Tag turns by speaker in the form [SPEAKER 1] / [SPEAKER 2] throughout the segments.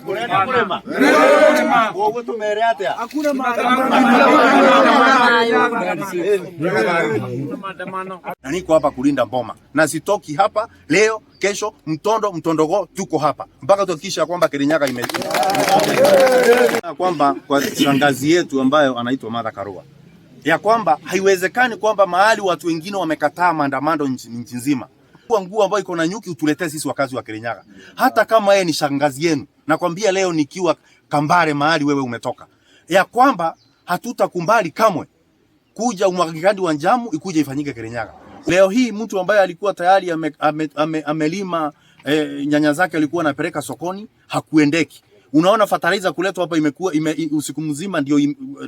[SPEAKER 1] Kurenda kurima koguo tumere atia? Hakuna. Na niko hapa kulinda boma na sitoki hapa leo, kesho, mtondo mtondogo, tuko hapa mpaka tuhakikisha kwamba Kirinyaga ime kwamba kwa shangazi yetu ambayo anaitwa Martha Karua ya kwamba haiwezekani kwamba mahali watu wengine wamekataa maandamano nchi nzima, nguo ambayo iko na nyuki utuletee sisi wakazi wa Kirinyaga, hata kama yeye ni shangazi yenu. Nakwambia leo nikiwa Kambare mahali wewe umetoka, ya kwamba hatutakumbali kamwe kuja umwagikaji wa njamu ikuje ifanyike Kirinyaga. Leo hii mtu ambaye alikuwa tayari amelima nyanya zake alikuwa anapeleka sokoni hakuendeki. Unaona fertilizer kuletwa hapa imekuwa usiku mzima ndio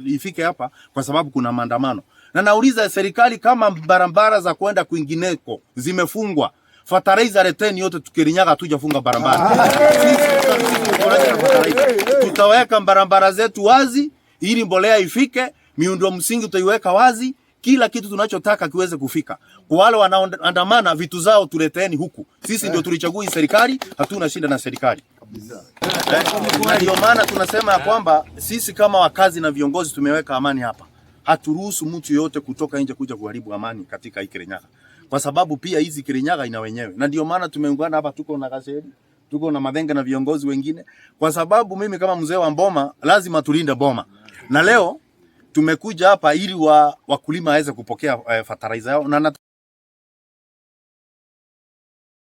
[SPEAKER 1] ifike hapa kwa sababu kuna maandamano. Na nauliza serikali, kama barabara za kwenda kwingineko zimefungwa, fertilizer leteni yote tukirinyaga, hatujafunga barabara. Sisi tutaweka barabara zetu wazi ili mbolea ifike, miundo msingi tutaiweka wazi, kila kitu tunachotaka kiweze kufika. Kwa wale wanaoandamana vitu zao tuleteeni huku. Sisi ndio tulichagua serikali, hatuna shida na serikali. Na ndio maana tunasema ya kwamba sisi kama wakazi na viongozi tumeweka amani hapa. Haturuhusu mtu yoyote kutoka nje kuja kuharibu amani katika hii Kirinyaga, kwa sababu pia hizi Kirinyaga ina wenyewe, na ndio maana tumeungana hapa, tuko na Gacheri, tuko na Mathenge na viongozi wengine, kwa sababu mimi kama mzee wa boma lazima tulinde boma, na leo tumekuja hapa ili wakulima waweze kupokea fertilizer yao na